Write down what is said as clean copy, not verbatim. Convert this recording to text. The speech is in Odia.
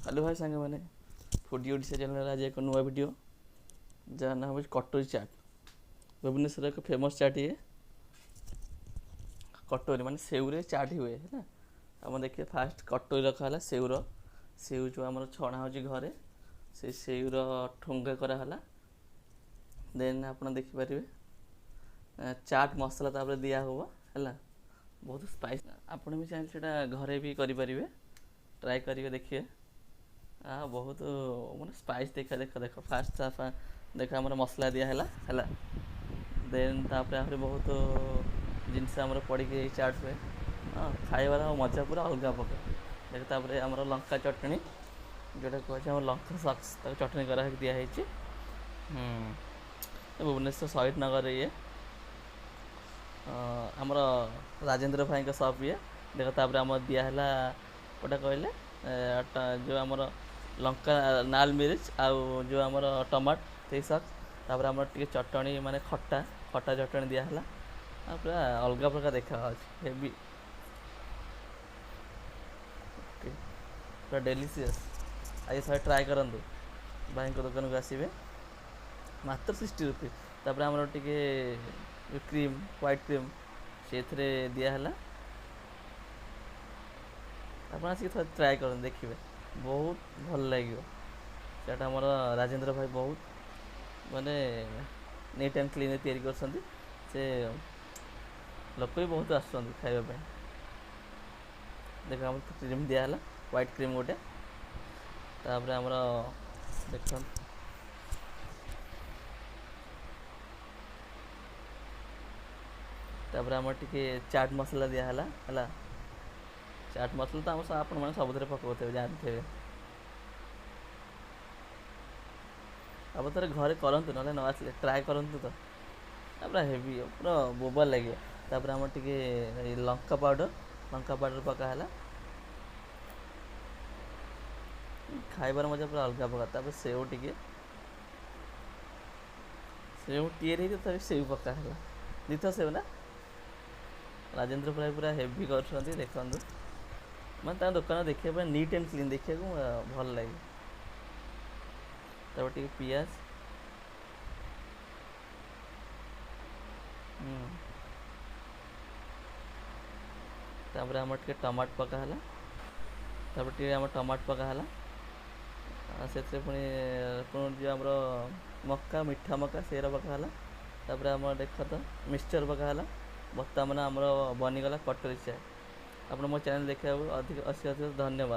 ହ୍ୟାଲୋ ଭାଇ ସାଙ୍ଗମାନେ, ଫୁଡ଼ି ଓଡ଼ିଶା ଚ୍ୟାନେଲରେ ଆଜି ଏକ ନୂଆ ଭିଡ଼ିଓ, ଯାହା ନାଁ ହେଉଛି କଟୋରୀ ଚାଟ୍। ଭୁବନେଶ୍ୱର ଏକ ଫେମସ୍ ଚାଟ୍ ଇଏ। କଟୋରୀ ମାନେ ସେଉରେ ଚାଟ୍ ହୁଏ, ହେଲା। ଆପଣ ଦେଖିବେ, ଫାଷ୍ଟ କଟୋରୀ ରଖା ହେଲା ସେଉର। ସେଉ ଯେଉଁ ଆମର ଛଣା ହେଉଛି ଘରେ, ସେଇ ସେଉର ଠୁଙ୍ଗା କରାହେଲା। ଦେନ୍ ଆପଣ ଦେଖିପାରିବେ ଚାଟ୍ ମସଲା ତାପରେ ଦିଆହେବ, ହେଲା। ବହୁତ ସ୍ପାଇସ୍। ଆପଣ ବି ଚାହିଁଲେ ସେଇଟା ଘରେ ବି କରିପାରିବେ, ଟ୍ରାଏ କରିବେ, ଦେଖିବେ। ବହୁତ ମାନେ ସ୍ପାଇସ୍। ଦେଖ ଦେଖ ଦେଖ, ଫାଷ୍ଟ ଦେଖ, ଆମର ମସଲା ଦିଆହେଲା, ହେଲା। ଦେନ୍ ତାପରେ ଆହୁରି ବହୁତ ଜିନିଷ ଆମର ପଡ଼ିକି ଏଇ ଚାଟ୍ ହୁଏ। ହଁ, ଖାଇବାର ମଜା ପୁରା ଅଲଗା ପ୍ରକାର। ଦେଖ, ତାପରେ ଆମର ଲଙ୍କା ଚଟଣି, ଯେଉଁଟା କୁହାଯାଏ ଆମର ଲଙ୍କା ସକ୍ସ, ତାକୁ ଚଟଣି କରାହେଇକି ଦିଆହେଇଛି। ଭୁବନେଶ୍ୱର ଶହୀଦ ନଗର ଇଏ ଆମର ରାଜେନ୍ଦ୍ର ଭାଇଙ୍କ ସପ୍ ଇଏ। ଦେଖ, ତାପରେ ଆମର ଦିଆହେଲା କୋଉଟା କହିଲେ, ଯେଉଁ ଆମର ଲଙ୍କା ନାଲ ମିରିଚ ଆଉ ଯେଉଁ ଆମର ଟମାଟ ସେଇ ସକ୍ସ। ତାପରେ ଆମର ଟିକେ ଚଟଣି, ମାନେ ଖଟା ଖଟା ଚଟଣି ଦିଆହେଲା। ଆଉ ପୁରା ଅଲଗା ପ୍ରକାର ଦେଖାଯାଉଛି, ହେଭି, ପୁରା ଡେଲିସିୟସ୍। ଆଜି ଥରେ ଟ୍ରାଏ କରନ୍ତୁ, ଭାଇଙ୍କ ଦୋକାନକୁ ଆସିବେ, ମାତ୍ର 60 ରୁପିଜ୍। ତାପରେ ଆମର ଟିକେ କ୍ରିମ୍, ହ୍ୱାଇଟ୍ କ୍ରିମ୍ ସେଥିରେ ଦିଆହେଲା। ଆପଣ ଆସିକି ଥରେ ଟ୍ରାଏ କରନ୍ତୁ, ଦେଖିବେ ବହୁତ ଭଲ ଲାଗିବ। ସେଇଟା ଆମର ରାଜେନ୍ଦ୍ର ଭାଇ ବହୁତ ମାନେ ନିଟ୍ ଆଣ୍ଡ କ୍ଲିନ୍ ତିଆରି କରୁଛନ୍ତି। ସେ ଲୋକ ବି ବହୁତ ଆସୁଛନ୍ତି ଖାଇବା ପାଇଁ। ଦେଖ, ଆମର କ୍ରିମ୍ ଦିଆହେଲା, ହ୍ୱାଇଟ୍ କ୍ରିମ୍ ଗୋଟେ। ତାପରେ ଆମର ଦେଖନ୍ତୁ, ତାପରେ ଆମର ଟିକେ ଚାଟ୍ ମସଲା ଦିଆହେଲା, ହେଲା। ଚାଟ୍ ମସଲା ତ ଆମ ଆପଣମାନେ ସବୁଥିରେ ପକାଉଥିବେ, ଜାଣିଥିବେ। ଆପଣ ଥରେ ଘରେ କରନ୍ତୁ, ନହେଲେ ନ ଆସିଲେ ଟ୍ରାଏ କରନ୍ତୁ ତ, ପୁରା ହେଭି, ପୁରା ବୋବାଲ ଲାଗିବ। ତାପରେ ଆମର ଟିକେ ଲଙ୍କା ପାଉଡ଼ର, ଲଙ୍କା ପାଉଡ଼ର ପକା ହେଲା। ଖାଇବାର ମଜା ପୁରା ଅଲଗା ପ୍ରକାର। ତାପରେ ସେଉ ଟିକେ, ସେଉ ତିଆରି ହେଇଛି, ତଥାପି ସେଉ ପକା ହେଲା, ଦୁଇଥର ସେଉ ନା। ରାଜେନ୍ଦ୍ର ଭାଇ ପୁରା ହେଭି କରୁଛନ୍ତି, ଦେଖନ୍ତୁ। ମାନେ ତାଙ୍କ ଦୋକାନ ଦେଖିବା ପାଇଁ ନିଟ୍ ଆଣ୍ଡ କ୍ଲିନ୍, ଦେଖିବାକୁ ଭଲ ଲାଗେ। ତାପରେ ଟିକେ ପିଆଜ। ତାପରେ ଆମର ଟିକେ ଟମାଟୋ ପକା ହେଲା। ତାପରେ ଟିକେ ଆମର ଟମାଟୋ ପକା ହେଲା। ସେଥିରେ ପୁଣି ପୁଣି ଯେଉଁ ଆମର ମକା, ମିଠା ମକା, ସେଇଟା ପକା ହେଲା। ତାପରେ ଆମର ଦେଖ ତ ମିକ୍ସଚର୍ ପକା ହେଲା। ବର୍ତ୍ତମାନ ଆମର ବନିଗଲା କଟୋରୀ ଚାଟ୍। ଆପଣ ମୋ ଚ୍ୟାନେଲ୍ ଦେଖିବାକୁ ଅଧିକ ଅଶୀ ଅଧିକ ଧନ୍ୟବାଦ।